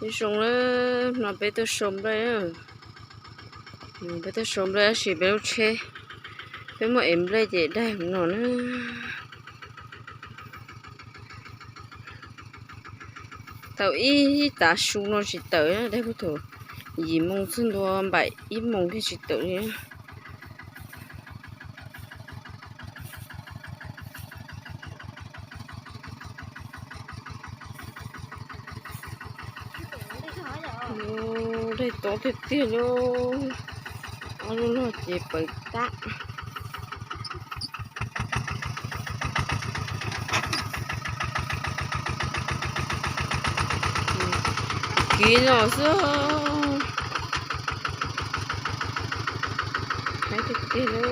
Nyob zoo na, no peb tuaj sau nplej, peb tuaj sau nplej tab sis peb lub tsheb, peb muaj ev nplej ces daig no na. Tau ib tav su no tsis tawm, daig puag thaum yim moo txog ntua npaum ib moo thiaj tsis tawm li. Daig tob tiag tiag li, ob lub log ces pawv tag. Kiv no xwb, haib tiag tiag li.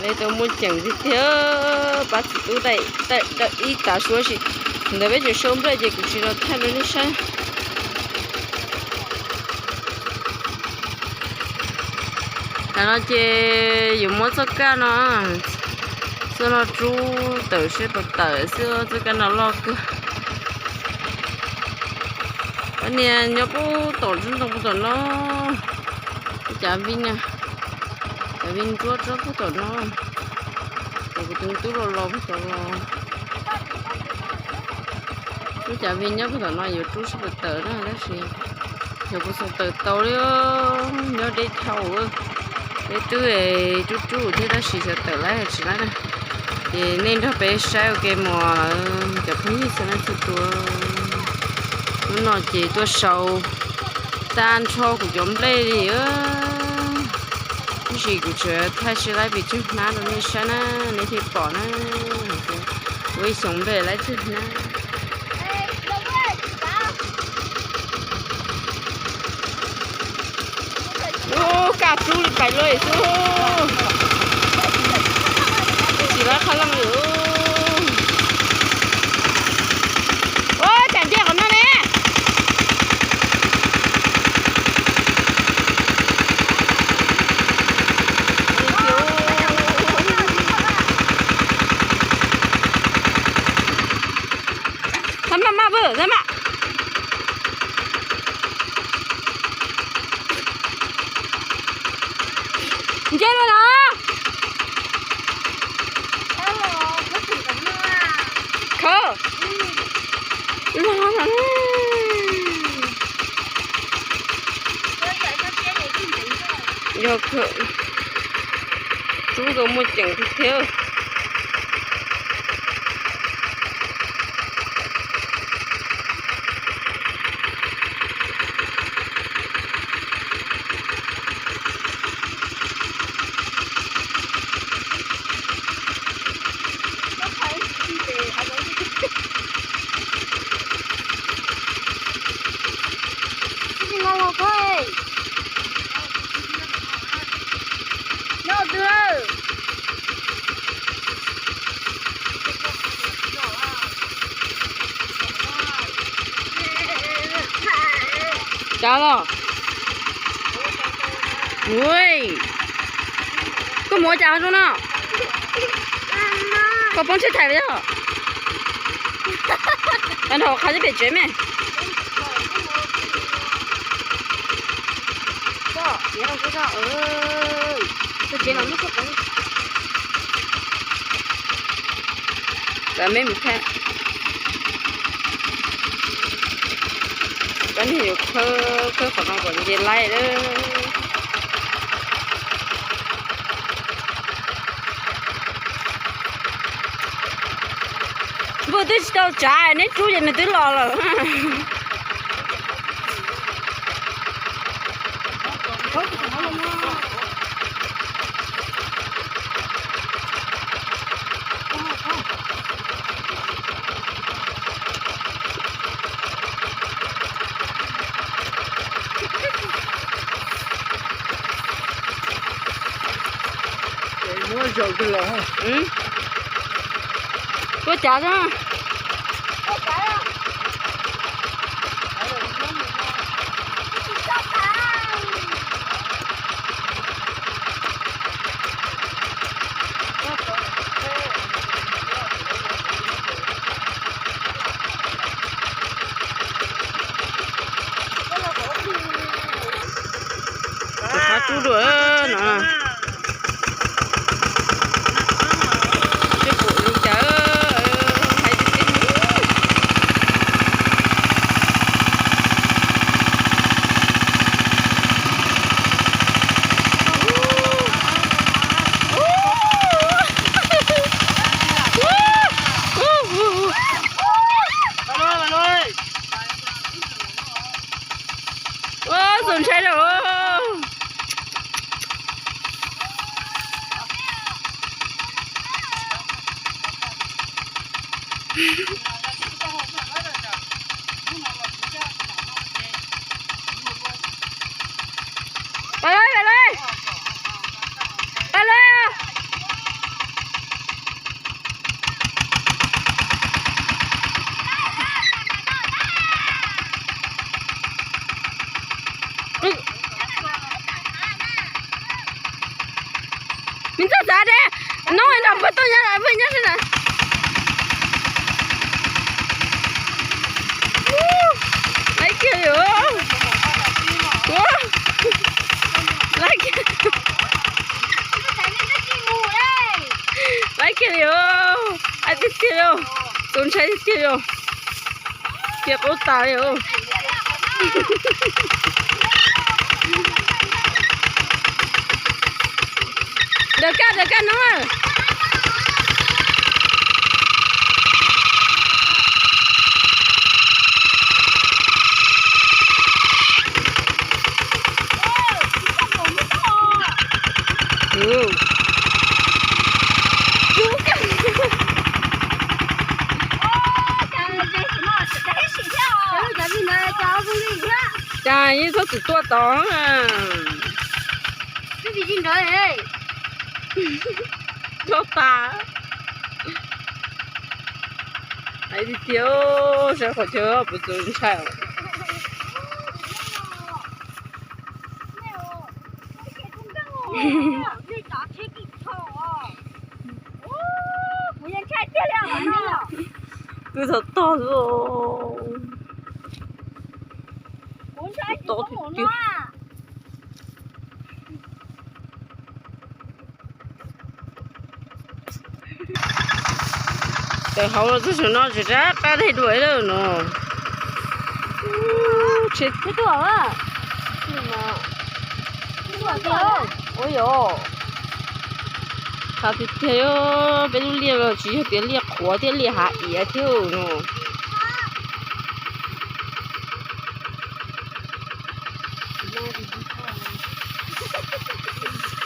Lawv tau muaj ceem tiag tiag, pab txiv tub daim ib tav su tab sis ntawd peb tseem sau nplej ces kuv tsis los thaij rau nej saib. Tam no ces yuav muab txoj kaj no, txoj no rub tawm seb puas tawm xwb, txoj kaj no loj kawg. Pab niag nyob puag tom tsob ntoo puag tom no, ub, cav vij na, cav vij ntsuab tsob puag tom no, ces kuv tus tub los los puag tom los. Ub, cav vij nyob puag tom no yuav rub seb puas tawm na tab sis yog puas txog tawm tau li, nyob deb dhau. Peb twb rub rub thiab tab sis xyov tawm laib tsis laib na. Ces nej nrog peb saib ua ke mus lawm cov phooj ywg txhua leej txhua tus. Hnub no ces tuaj sau tag nrho kuv cov nplej li, tab sis kuv tseem thaij sib laib pes tsawg hnab rau nej saib na, nej thiaj pom na. Ua ib xyoos nplej laib tsawg hnab. Ub, kaj rub li pais luaj xwb. Tsis laib qhov leej li. Ua cas nce qhov no ne. Thab maj maj vwj, thab maj. Nce los los. Khawb. Yog kawg, rub tau muaj ceem tiag thiab. Cas los? Ui, koj mus ua cas zoo no? Koj poob tsheb thais li os. Nrog qhov pem tsev me. Lawv me mus thaij. Pab niag yuav khawb, khawb qhov no kom nce laib lawm. Npawg twb tsis tau tsav, neb rub ces nws twb los lawm. Tuaj cav xwb. Pais lawm, pais lawm, pais lawm. Me ntxawg txav de, noob nram pawg tuaj nyob pawg nyob sib na. Laib kiag li os. Laib kiag, laib kiag li os. Aib tiag tiag li os. Txaus ntshai tiag tiag li os. Cia qub tas li os. Dawm kaj, dawm kaj noob. Cas yeej txhob txwm tuaj tod. Tuaj tas. Hais tiag tiag, saib qhov chaw puas txaus ntshai. Twb tog tog xwb. Tod tiag tiag. Tawm hauv los txog saum no tsis rab qab dej dua lawm no. Ua yog qab tiag tiag, peb lub liaj los tsis yog tias liaj qhuav thiab, liaj hav iav thiab no.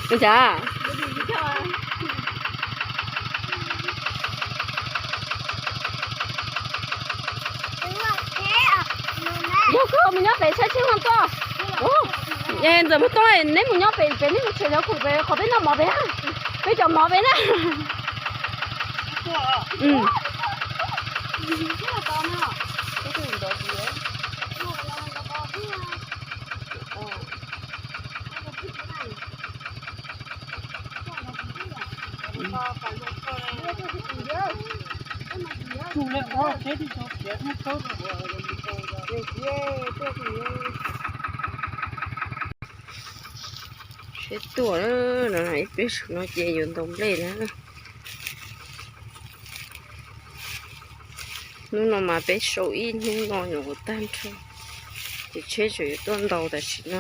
Ua cas? Yog koj mus nyob pem saib tsheb no tuaj. Ntxawm Muaj Tooj, neb mus nyob pem, pem neb mus tshem cov khoom pem qhov peb noj mov pem na. Peb cov mov pem na. Seb tuaj no, ib pliag saum no ces yuav ntaus nplej na. Hnub no mas peb sau ib hnub no nyuam qhuav tag nrho, ces tsheb tseem yuav tuaj ntaus tam sim no.